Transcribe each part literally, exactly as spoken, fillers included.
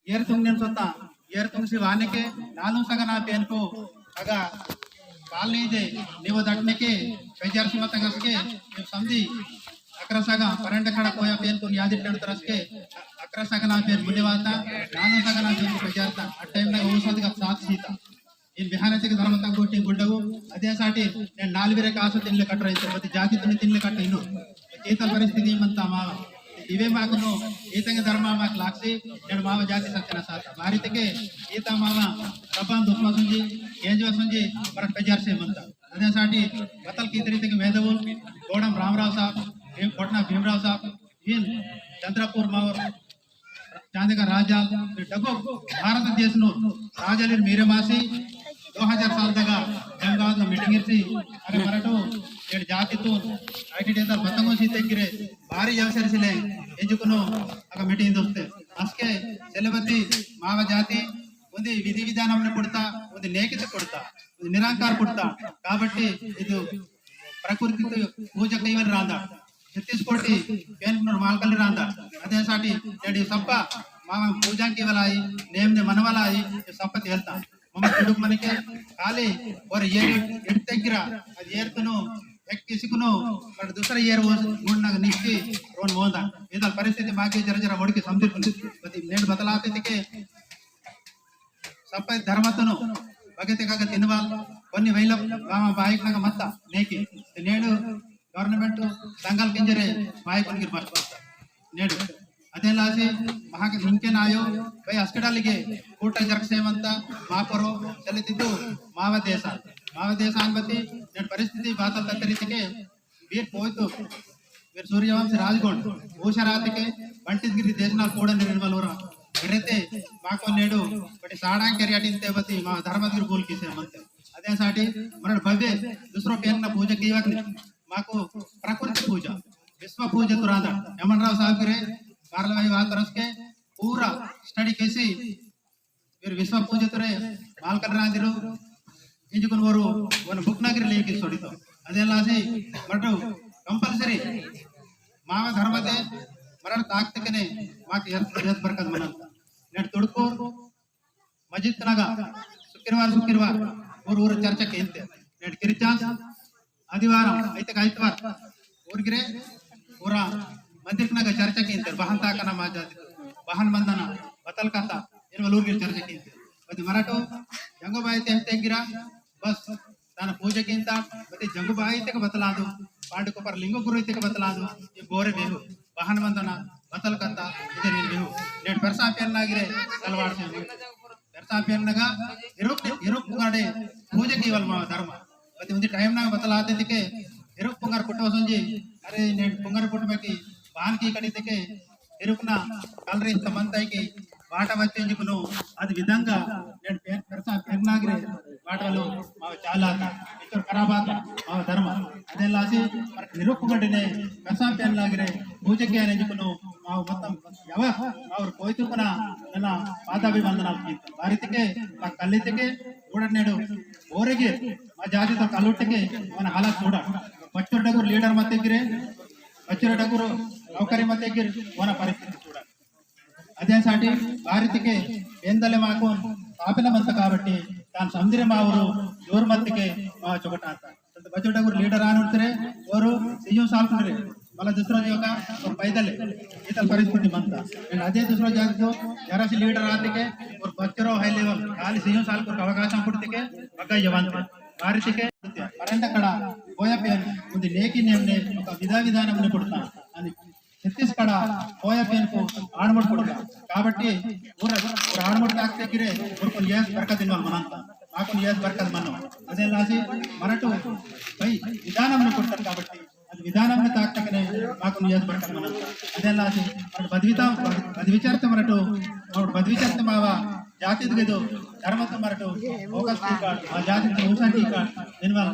एर तुंगनेन सोता, एर तुंगसी वानेके नालू सगना पेनको अगा कालनी दे निवो दटनेके पेजारसी मतंग असके, निव समदी अकरा सगा परंड खड़ा कोया पेनको न्यादि पेन तरसके अकरा सगना पेन बुलेवाता, नालू सगना पेन पेजारता, आ टाइम ना ओसदगा साथ सीता। इन बिहान से धर्म तक गोटी गुड्डगु, अदे साटी ने नालविरे कासो तिनले कटरा इतो, बती जाति तुने तिनले कट इनो। चेतन परिस्थिति मंता मावा। इवे माकुनो, चेतन धर्म माक लाक्सी, ने मावा जाति सत्यना साता। बारी तके, चेता मावा, रबान दुखवा सुंजी, केंजवा सुंजी, परत पेजारसी मंता। अदे साटी, बतल की तरी तक वेदवुल, कोडम रामराव साहब, भीम, कोटना भीमराव साहब, इन चंद्रपुर मावर, चांदे का राजा, डगो भारत देश नो राजा लेर मेरे मासी दो हजार साल तक जंगाल मीटिंग इरसी, अरे मराठो, एड जाति तो आईटी डेटा बतंगो सीते गिरे, भारी अवसर सिले, एजुकुनो अगर मीटिंग दोस्ते, असके सेलेबती मावा जाति उंदी विधि विधान हमने पुड़ता, उंदी नेकित पुड़ता, उंदी निरंकार पुड़ता। काबट्टी इदु प्रकृति तो पूजा कैवल रांदा। छत्तीस कोटि पेन पुनर मालकल रांदा। अदे साटी नेडी सप्पा मामा पूजा कैवल आई, नेम ने मनवल आई, ये सप्पा तेलता। मम कुडुक मनके खाली और ये इड़ते गिरा, अद येर तनु एक किसी कुनो पर दूसरा येर वो गुण नग निश्ची रोन मोंदा। इदल परिस्थिति माके जरा जरा मोड़के समझे कुन। बती नेड बतलाते थे के सप्पै धर्मतुनु बगेते काग तिनवाल कोन्नी वैलम रामा बाइक नग मत्ता नेकी। ते नेडु government संगल किंजरे बाइक उनकी बस बस नेडु। अदे लासी महाक हिंके नायो भाई अस्कडालिगे कोटा जरकसे मंता मापरो चले तिद्दु मावा देशा। मावा देशा अनबती नेड परिस्थिति बातल तत्तरी तिके वीर पोयतो, वीर सूर्यवंश राजगोंड, ओशा रातिके बंटित गिरी देशना कोडन निर्मल ओरा। गिरते माको नेडो, बटे साड़ां केरियाटिन ते बती मा धर्मगिर बोल किसे मनते। अदे साटी मरण भव्य दूसरो पेन ना पूजा कीवक ने, माको प्रकृति पूजा, विश्व पूजा तुरांदा। यमन राव साहब गिरे, कारला भाई बात रस के पूरा study कैसी फिर विश्व पूजतुरे मालकन रांदिरु इंजुकुन वरु वन बुक नगरी लेके सोडितो। अदे लासी मरटु compulsory मावा धर्मते मरट ताकतकने माक यत, यत बरकत मनन। नेट तुड़को मस्जिद नगा शुक्रवार, शुक्रवार ऊर ऊर चर्चा केंते। नेट किरचास आदिवारम, ऐतक आइतवार, ऊर गिरे, ऊरा मंदिर नगा चर्चा कींतेर, बहन ताकना मा जाति, बहन मंदना, बतल कथा, इन वल ऊर गिरे चर्चा कींतेर। बदी मराठो, जंगो बाई ते हते गिरा, बस, ताना पूजा कींता, बदी जंगो बाई ते बतलादो, पांड को पर लिंगो गुरु ते बतलादो, ये बोरे बेहु, बहन मंदना, बतल कथा, इधर इन बेहु। नेट परसा पेन नागिरे, तलवार से पेरसा पेन नगा इरुक, इरुक पुंगाड़े पूजा कीवल मा धर्म। बती उंदी time नगा बतलाते तिके इरुक पुंगार पुटो संजी, अरे ने पुंगार पुट में की बान की कड़ी तिके इरुक ना कलरी तमंताई की बाटा बच्चे जी कुनो अद विधंगा ने पेन, पेरसा पेन नागरे बाटा लो माव चाला था, इतर खराब आता माव धर्म। अदे लासी इरुक पुंगाड़े ने पेरसा पेन नागरे पूजा किया ने जी कुनो माव मतम यवा और कोई तो पना नना पादाभिवंदनालु की। बारी तिके, मा कल्ली तिके, उड़नेडु, ओरेगे, मा जाति तो कल्लुट्टिके, वन हालत चूड़ा। बच्चोर डगुर leader मत गिरे, बच्चोर डगुर नौकरी मत गिरे, वन परिस्थिति चूड़ा। अदे साटी बारी तिके, एंदले माकुन, तापिन मंत काबट्टी, तान समदिरे मावरु, जोर मत के, मा चोकटाता। तो बच्चों डगुर leader आन उठतरे, और सीजन साल कुंडरे, मला दूसरा जो का, तो पैदल है, इतल परिस्थिति बनता। And अदे दूसरा जाग जो, जरा सी leader आते के, और बच्चों high level, खाली सीजन साल को अवकाश पुड़ते के, बग्गा जवान थे। बारी तिके, परंड कड़ा, कोया पेन, उन्दी नेकी नेम ने, विधा विधान हमने पुड़ता। अनि छत्तीसगढ़ कोया पेन को आड़मुड़ पुड़ता। काबट्टी, और, और आड़मुड़ ताकते गिरे, और को यस बरकत इनवाल मनांता। माकुन यस बरकत मनो। अदे लासी मरटु भाई विधानम ने पुड़ता काबट्टी। अद विधानम ने ताकतकने माकुन यस बरकत मनो। अदे लासी मरट बदविता, बद-, बदविचारते मरटु, मरट बदविचारते मावा जाति दुगेदो धर्मते मरटु focus कीका, आ जाति तो ऊंचा कीका, इनवाल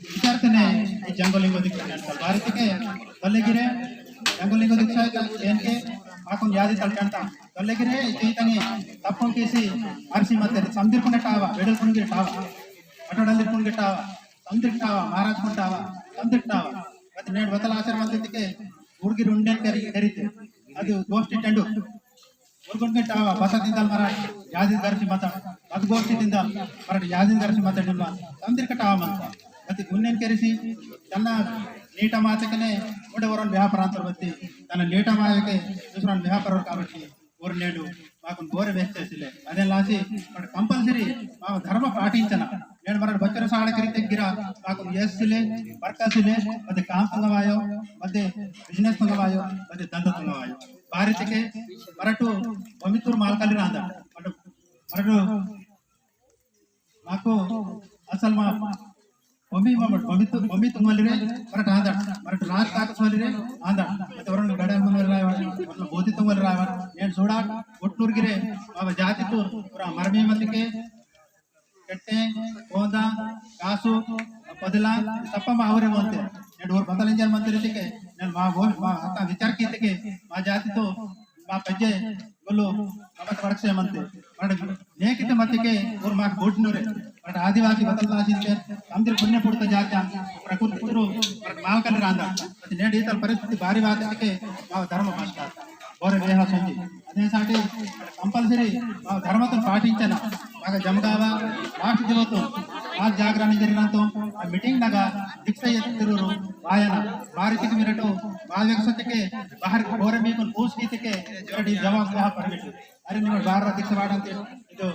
विचारतने ई जंगो लिंगो दिक्कत बारी तिके तल्ले गिरे जंगो लिंगो दीक्षा एनके माकुन यादी तलकंता। तल्ले गिरे चैतन्य तप्पो किसी अर्सी मत समदिर कुने टावा, बेडल कुने गिरे टावा, अटोडल कुने गिरे टावा, समदिर टावा, महाराज कुने टावा, समदिर टावा। बत नेड बतल आचर मत तिके उर्गी रुंडन करी, करीते। अदु गोष्ठी टंडु। कुन के टावा बता दिंदल मरा यादी दर्शी मता, बद गोष्ठी दिंदल मरा यादी दर्शी मता निम्मा तंदिर कटावा मंता। अति गुन्नेन केरिसी तन्ना नीटा मातेकने उंडे वरन व्यापार अंतर बत्ती तन्ना नीटा मायके दूसरा व्यापार काबट्टी ओर नेडु माकुन बोरे वेहते सिले। अदे लासी मर compulsory मा धर्म पाटिंचना। नेडु मरड बच्चर साड़ करीते गिरा माकुन येस सिले, बरका सिले, मदे काम तंगवायो, मदे business तंगवायो, मदे धंधा तंगवायो। बारितके मरटु बमितुर मालकाली रांदा। मरटु, मरटु माकु असल मा भूमि मा भूमि तु भूमि तुंगवलिरे मरट आंदड़। मरट रात ताकसवलिरे आंदड़। अते वरन गड़े तुंगवलिरे आयवा, मतलब बोती तुंगवलिरे आयवा। नेन सोड़ा उटनूर गिरे बाबा जाति तू पूरा मरमी मतिके कट्टे कोंदा कासु पदला सप्पा मा आवरे मंते। नेन ओर बदल इंजर मंते रीतिके नेन मा वो मा हत्ता विचार कीतेके मा जाति तू मा पज्जे गुल्लु ममत वड़कसे मंते। मरड नेकित मतिके ओर माक बोटनुरे। मरड आदिवासी बतल लासिंते तंदिर पुण्य पुड़ता जात्या प्रकृति तुरु मरड मालकल रांदा। अति नेड इतल परिस्थिति बारी बात के मा धर्म भाषा बोरे वेहा संजी। अदे साटी compulsory मा धर्मतुन पाटिंचना। मागा जमगावा last दिवतो आज जागरण जरिनतो आ meeting नगा दीक्षा एत्तिरुरु वायना बारितिक मिरटो बावेक सतके बाहर बोरे मीकुन पूछ कीतेके जवाब दहा permit। अरे निम्मड़ बार दीक्षा वाड़ंते इतो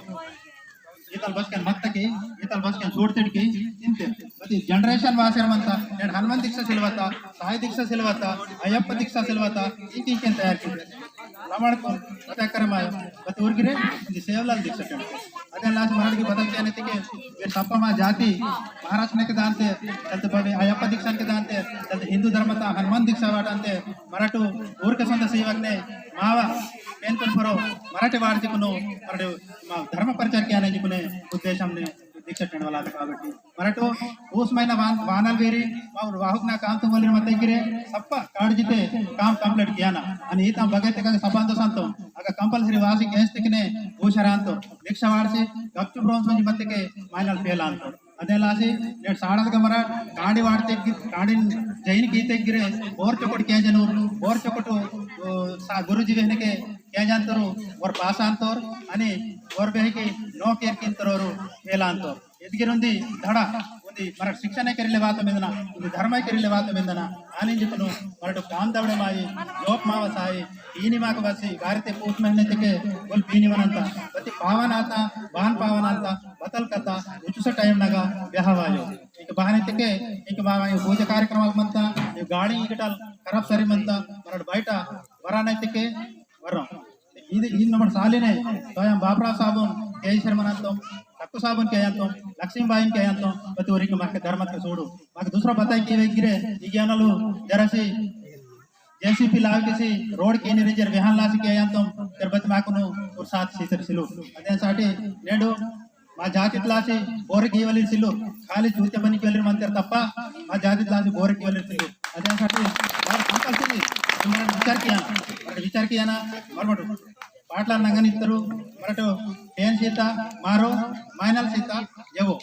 इतल बसकन मत्तकी इतल बसकन सूड़तिड़की इंते। अति generation वासर मंता। नेड हनुमान दीक्षा सिलवता, साई दीक्षा सिलवता, अय्यप्पा दीक्षा सिलवता, इंकी इंकी तैयार की। लमड़को पता कर मायो बत उर्गिरे इंदि सेवलाल दीक्षा टन। अदे लास मरड़ की बदल क्या नहीं के ये सप्पा मा जाति महाराष्ट्र ने के दानते, तत बवे अय्यप्पा दीक्षा के दानते, तत हिंदू धर्मता हनुमान दीक्षा वाटंते। मरटु ऊर के संत सेवक ने मावा पेन पेन फरो मराठी वाड़ जिकुनु मरटु मा धर्म प्रचार किया ने जिकुने उद्देश्य हमने दीक्षा करने वाला था। काबट्टी मरटु उस महीना वान वानल बेरी मा वाहुक ना काम तुम बोलिर मत गिरे सप्पा काट जिते काम complete किया ना। अनि इता बगे तक सपान तो संतो अगर compulsory वासी केस तक ने वो शरान तो दीक्षा वाड़ से गपचुप रोन सोंजी मत के माइनल फेल आन तो। अदे लासी नेट साड़द गमरा कांडी वाड़ते गि-, कांडी जैन कीते गिरे बोर चोकट के जनूर बोर चोकट, ओ, सा गुरुजी वेहने के के जानतोर और पास आंतोर अनि और बेह के नो केर किंतरोर फेल आंतोर। इदगिर उंदी धड़ा उंदी मरट शिक्षा ने करिले बात मेंदना उंदी धर्म करिले बात मेंदना। आनी जिकुनु मरट काम दवड़े माई जोप मावसाई तीनी माक बसी बारिते पूत महीने तके बोल पीनी वनंता बती पावन आता बान पावन आता बतल कता उचुस टाइम नगा ब्याह वायो। इंक बहाने तके इंक बाबा ये पूजा कार्यक्रम मंता ये गाड़ी इकटल खराब सरी मंता मरड बैठा वराने तके वरो। इद इन नमन सालिने तो हम बापरा साबुन के शर्मनंतम सक्कु साबुन के अंतम लक्ष्मी बाइन के अंतम बतूरी के माके धर्मत के सोडू। माके दूसरा बताई के वे गिरे इज्ञानलु जरासी जेसीपी लाव किसी रोड के निरंजर विहान लासी के अंतम तेरबत माकुनु और साथ सीतर सिलू। अदेन साटी नेडू मा जातित लासी बोर कीवली सिलू। खाली जूते बनी कीवली मंतर तप्पा मा जातित लासी बोर कीवली सिलू। अदेन साटी बार compulsory मरड विचार किया ना मरड विचार किया ना मरमटु पाटला नंगन इत्तरू मरटो पेन सीता मारो माइनल सीता येवो।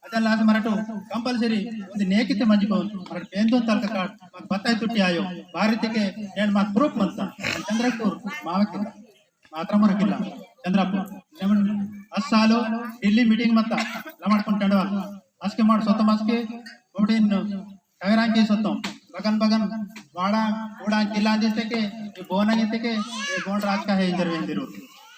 अदन लास मरटो compulsory उंदे नेकिते मंजिकोन मरट पेंदोन तलक काट मग बताई तुट्टी आयो। बारितिके नेन माक proof मंता चंद्रपुर मावकिता मात्रमुर किल्ला चंद्रपुर। नेमन अस्सालो दिल्ली meeting मत्ता लमड़ कुंटंडवाल अस्के माड़ सोतम अस्के कोटिन कवेरांकी सोतम बगन बगन वाड़ा उड़ा किल्ला दिसते के ये बोना इते के ये गोंड राज का है इंद्र वेंदिरो।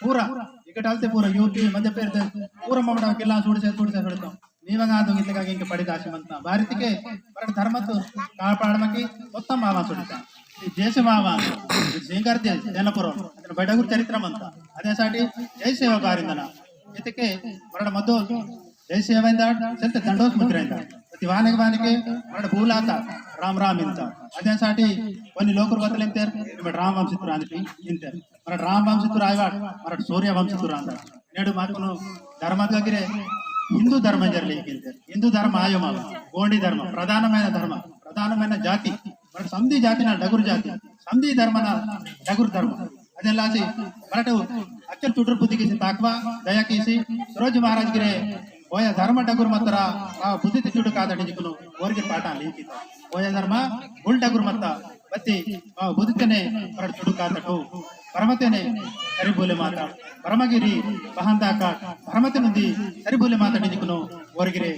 पूरा इकटालते पूरा यूपी मध्य प्रदेश पूरा ममड़ा किल्ला सुड़ से सुड़ से सुड़तम। नीवंगा आदु इतगा इंक पड़ी दासी मंता बारितिके मरट धर्मत कापाड़मकी उत्तम मावा सुड़ता। जैसे मावा सिंगर दे तेनपुरो अदन बडगुर चरित्र मंता। अदे साटी जय सेवा बारिंदना इतके मरट मदो जय सेवा इंदाड़ सेल्ते दंडोस मुद्रा इंदाड़। अति वानेक वानेके मरट भूलाता राम राम इंता। अदे साटी कोनी लोकुर बतलेंतेर मरट राम वंशितुर आंदी इंतेर। मरट राम वंशितुर आयवाड़ मरट सूर्य वंशितुर आंदा। नेडु माकुनु धर्मत गगिरे हिंदू धर्म जरले इंतेर। हिंदू धर्म आयो मावा गोंडी धर्म प्रधानमैन धर्म प्रधानमैन जाति मरट समदी जाति ना डगुर जाति समदी धर्म ना डगुर धर्म। अदे लासी मरट अच्चर चुटुर बुद्धि किसी ताकवा दया किसी सूरज महाराज गिरे बोया धर्म डगुर मत्तरा आ बुद्धि ते चुटुक आदड़ी जिकुनु ओरगिर पाटा लीकिता। बोया धर्म बुल डगुर मत्ता बत्ती आ बुद्धि तेने मरट चुटुक आदटो। परमतेने सरी बोले माता, परमगिरी बहंदाका परमते नुंदी सरी बोले माता निकुनो वर्गिरे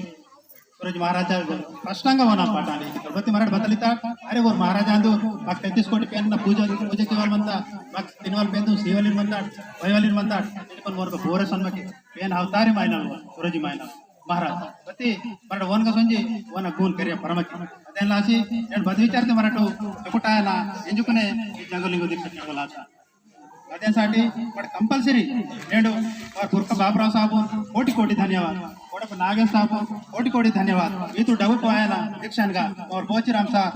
सूरज महाराजा प्रश्नंगा वना पाटाने बत्ती मराठ बतलिता। अरे वो महाराजा अंदु माक तैंतीस कोटी पेन ना पूजा पूजा केवल मंता, माक तिनवाल पेन तू सीवालिन मंता, वयवालिन मंता, इनपन मोर को बोरे सन्मके पेन अवतारी मायना सूरज मायना महाराज बत्ती मराठ वन का संजी वन गुण करिया परमकी। अदेन लासी नेड बद विचारते मराठो चुकुटायना एंजुकने जंगलिंगो दीक्षा चंगलाता। अदेन साटी मराठ compulsory नेडो और पुरका बाबराव साहब कोटि कोटि धन्यवाद। कोटप नागेश साहब कोटि कोटि धन्यवाद। इतु doubt आयना दीक्षानगा और बोचिराम साहब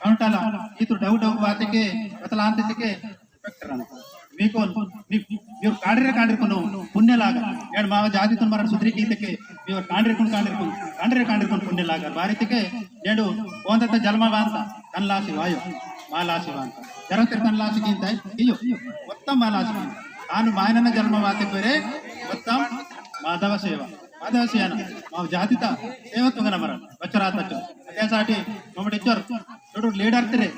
काउंटाला इतु doubt doubt बातेके बतलांतेके इंस्पेक्टर अंत। मीकोन मी- मीर कांडरे कांडरे कोनो पुण्य लागा। यार मावा जाति तुन मरण सुधरी कीतेके मीर कांडरे कोन कांडरे कोन कांडरे कांडरे कोन पुण्य लागा। बारी तेके नेडो कोंदत जलमा वांता तन लासी वायो मा लासी वांता। जरतेर तन लासी कींता कियो मोत्तम मा लासी वांता। तानु मायनन जलमा वाते पेरे मोत्तम माधव सेवा माधव सेना मावा जातिता सेवा तुंगन मरण बच्चरात बच्चो। अत्यासाठी मम्मड़ी चोर चोर leader तेरे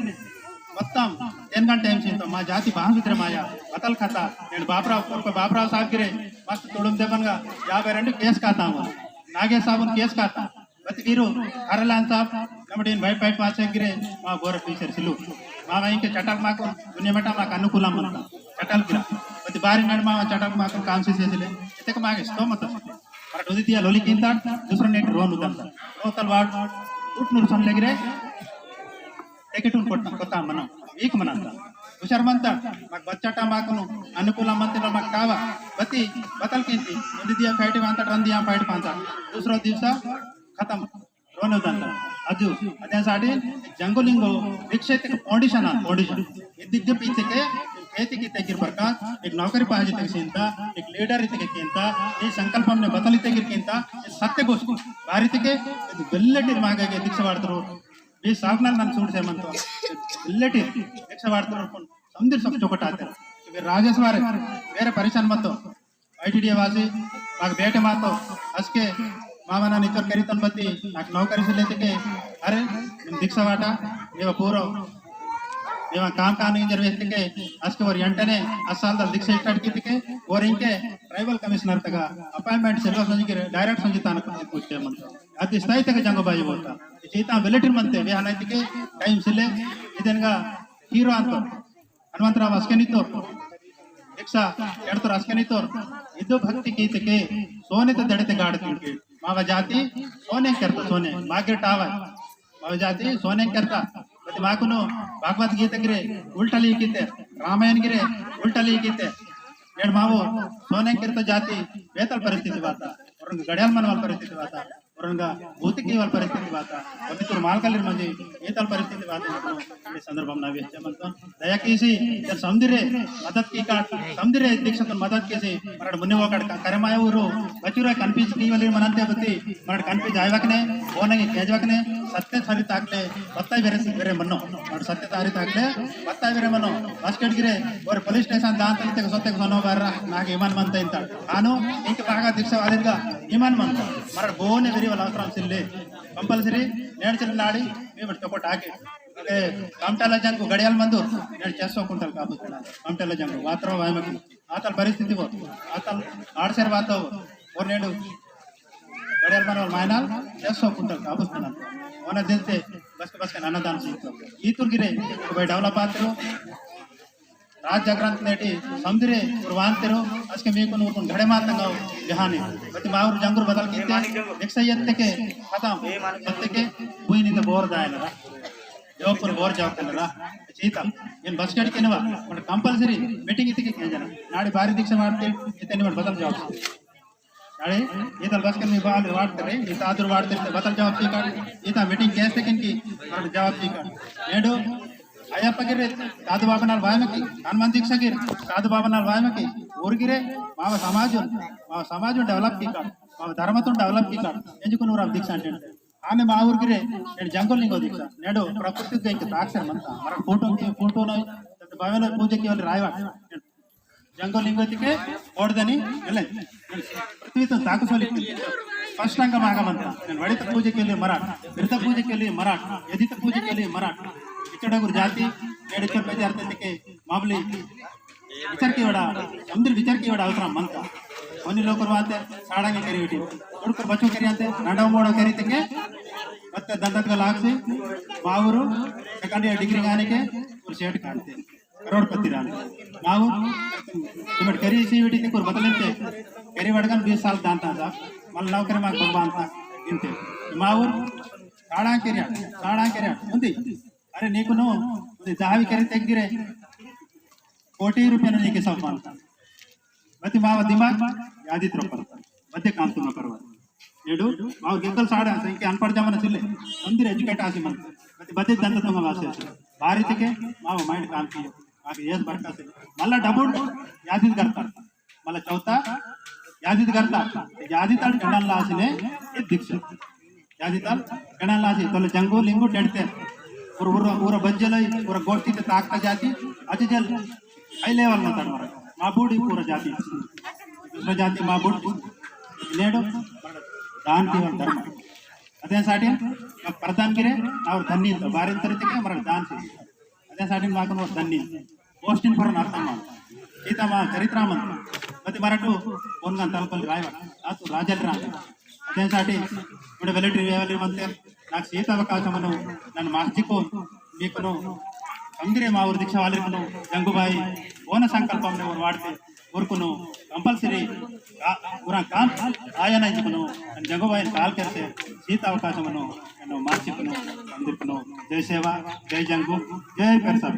मोत्तम तेनगन time सींतो मा जाति बाहंग तेरे माया बतल खता। नेड बाबराव कोरको बाबराव साहब गिरे मस्त तोड़ुम देबनगा याबे रेंडु case काता हूँ। नागेश साहब case काता बत वीरु हरलान साहब कमडीन भाई पाइट पास गिरे मा बोर पीसर सिलु मा भाई के चटल माकुन दुनिया मटा माक अनुकूलम मनता। चटल गिरा बत बारी नड़ मा चटल माकुन काम से सिले इतक मागे स्तो मत। मराठ उदितिया लोली किंता दूसरा नेट रोन उदंता। रोतल वाट उठनुर सन लेगिरे टिकट उन कोट्टा कोता मना वीक मनांता। हुशार मंता माक बच्चाटा माकनु अनुकूल मंतिलो माक कावा बती बतल किंती उदितिया fight पांता रंदिया fight पांता दूसरा दिवसा खत्म। रोन उदंता। अजु अदेन साटी जंगो लिंगो दीक्षा इत्तेके foundation आ foundation। इद्दिग्गे पीछेके खेती की तेगिर बरका एक नौकरी पाजी तेगिर चिंता एक leader इत्तेके चिंता ई संकल्पम ने बतल इत्तेगिर चिंता ई सत्य गोष्ठी। बारी तेके इद बेल्लेटिर मागे दीक्षा वार्तरो। बी सागनाल नन सूड से मंतो बेल्लेटिर दीक्षा वार्तरो। समदिर सब चोकट आते। राजेश वारे वेरे परेशान मतो। आईटीडीए वासी माक बेटे मातो असके मामा ना निचर करी तन बत्ती नाक नौकरी से लेते के अरे निम दीक्षा वाटा मेवा पूरो मेवा काम कान इंजर वेहते के असके वर यंटने असाल दल दीक्षा start कीते के वर इंके ट्राइबल कमिश्नर तगा अपॉइंटमेंट सिल्वा संजी के डायरेक्ट संजी तान कुछ पूछते मन अति स्थायी तक जंगो बाई बोलता चीता वेलेटिर मनते वे हनाइते के टाइम सिले इदनगा हीरो आंतो हनुमंतराव अस्कनितोर दीक्षा एड़तोर अस्कनितोर इदो भक्ति कीतेके सोने ते दड़ते गाड़ तिंके मावा जाति सोने करता सोने मागे टावा मावा जाति सोने करता। बति माकुनु भागवत गीता गिरे उल्टा ली कीते रामायण गिरे उल्टा ली कीते एड़ मावो सोने करता जाति बेतल परिस्थिति बाता और गड़ियाल मनवाल परिस्थिति बाता। औरंगा भूत की वाल परिस्थिति बाता, पवित्र मालकलिर मंजे एतल परिस्थिति बाता। ये संदर्भ हम नावे चमंतन दया कीसी जर समदिरे मदद की काट समदिरे दीक्षातुन मदद कीसी मरड मुन्ने वोकाड का करमाय ऊरू बचुरा कन्फिज की वाली मनंते बती मरड कन्फिज आयवकने ओनंगे केजवकने सत्य सरी ताकले बत्ता बेरे बेरे मनो मरड सत्य तारी ताकले बत्ता बेरे मनो। बास्केट गिरे और पुलिस स्टेशन दान तलिते सत्य सोनो बार नाग ईमान मनते इंता। आनो इंक बागा दीक्षा वालिरगा ईमान मंता। मरड बोने वेरी वाला अवसरम सिल्ले। कंपल्सरी नेडचिल नाड़ी मी बट चोकोट आके। ए, कामटाला जंगु गड़ियाल मंदुर नेड चार सौ कुंटल काबू तना। कामटाला जंगु वातरो वायमकी आतल परिस्थिति वो आतल आड़सेर वातो वो नेडु गड़ियाल मनवाल मायनाल चार सौ कुंटल काबू तना। ओना दिलते बस बस का नाना दान सीखो। ई तुर्गिरे भाई डेवलप आतरो। राज जागरण नेटी समदिरे उर्वांतेरो। असके मीकुन उर्कुन घड़े मातंगा जहानी बति माउर जंगुर बदल कीते। दीक्षा यत्तेके खतम यत्तेके बुई निते बोर दायनरा। जोपुर बोर जावतनरा। चीता इन बस गड़ किनवा। कंपल्सरी मीटिंग इत्तेके केंजना नाड़ी बारी दीक्षा मारते इतने बदल जावतनरा। अरे, इतल बसकन मी बाल वार्तरे, इता आदुर वार्तरे, बतल जवाब सीकर, इता मीटिंग केस्तेकिन की, मरड जवाब सीकर। नेडो, अय्यप्पा गिरे, साधु बाबा नाल वायमकी, हनुमान दीक्षा गिर, साधु बाबा नाल वायमकी, ऊर गिरे, मावा समाज, मावा समाज डेवलप कीकर, मावा धर्म तो डेवलप कीकर, एंजुकुन ऊर दीक्षा अंटे। आने मा ऊर गिरे, नेड जंगल लिंगो दीक्षा, नेडो, प्रकृति के एक दाक्षर मनता, मरड फोटो के, फोटो नहीं, तो बाबा ने पूजे की वाली रायवाड़। जंगो लिंगो इत्तेके ओड़दनी एले। पृथ्वी तो ताकु सोली। स्पष्टंगा मागा मंता। नेन वड़ित पूजे के लिए मराठ, बिरता पूजे के लिए मराठ, यदित पूजे के लिए मराठ। इचड़गुर जाति, एड़िचड़ पे जाते इत्तेके मामूली विचार की वड़ा, समदिर विचार की वड़ा अवसरम मंता। कोनी लोकर वाते साड़ांगे करी उठी। उड़कर बच्चों करी आते, रंडा मोड़ा करी तके, बत्ते दंदत का लाग से, मावरू, second year degree गाने के, और सेठ कानते। करोड़पति रान। मावरू, इमट करी सी उठी ते कोर बतलेते, करी वड़गन बीस साल दांता था, मल नौकरी माग भगवान था, इनते। मावरू, साड़ांग करिया, साड़ांग करिया, उंदी। अरे नीकुनु, उंदी दहावी करी तेगिरे, कोटी रुपया नीके सब मानता। बत्ती मावा दिमाग यादी त्रोपर, बत्ते काम तुम करवा। एडू मावा गेकल साड़ा से इनके अनपढ़ जमाना चले, समदिर educate आसी मन। बत्ती बत्ती दंत तुम वासे। बारी तके मावा mind काम कियो, मावा yes बरका से। मल्ला double यादी करता, मल्ला चौथा यादी करता, यादी तड़ कंडन लासिने ये दीक्षा। जाति ताल कणा लासी तोले जंगो लिंगो डेडते। उर उर उर बज्जल उर गोष्ठी ते ताकता जाति। अति जल high level ना तार मरा। माबुड़ी पूरा जाति, दूसरा जाति माबुड़ नेडो दान केवल धर्म। अदेन साटी प्रदान किरे और धन्य तो बारिन तरह के मरा दान से। अदेन साटी माकन और धन्य पोस्टिंग पर नाता मा सीता मा चरित्र मन। मति मरटू ओनगन तलपल रायवा आतु राजल राम। अदेन साटी उडे वेलेटरी वेवली मंते नाक सीता अवकाश मनो नन मार्चिको मीकुनो अंदिरे मावर दीक्षा वाले मनो जंगुबाई ओन संकल्प हमने और वाड़ते उरकुनो compulsory पूरा काम आया नहीं कुनो जंगुबाई काल करते सीता अवकाश मनो नन मार्चिकुनो अंदिरकुनो। जय सेवा, जय जंगु, जय पेरसा।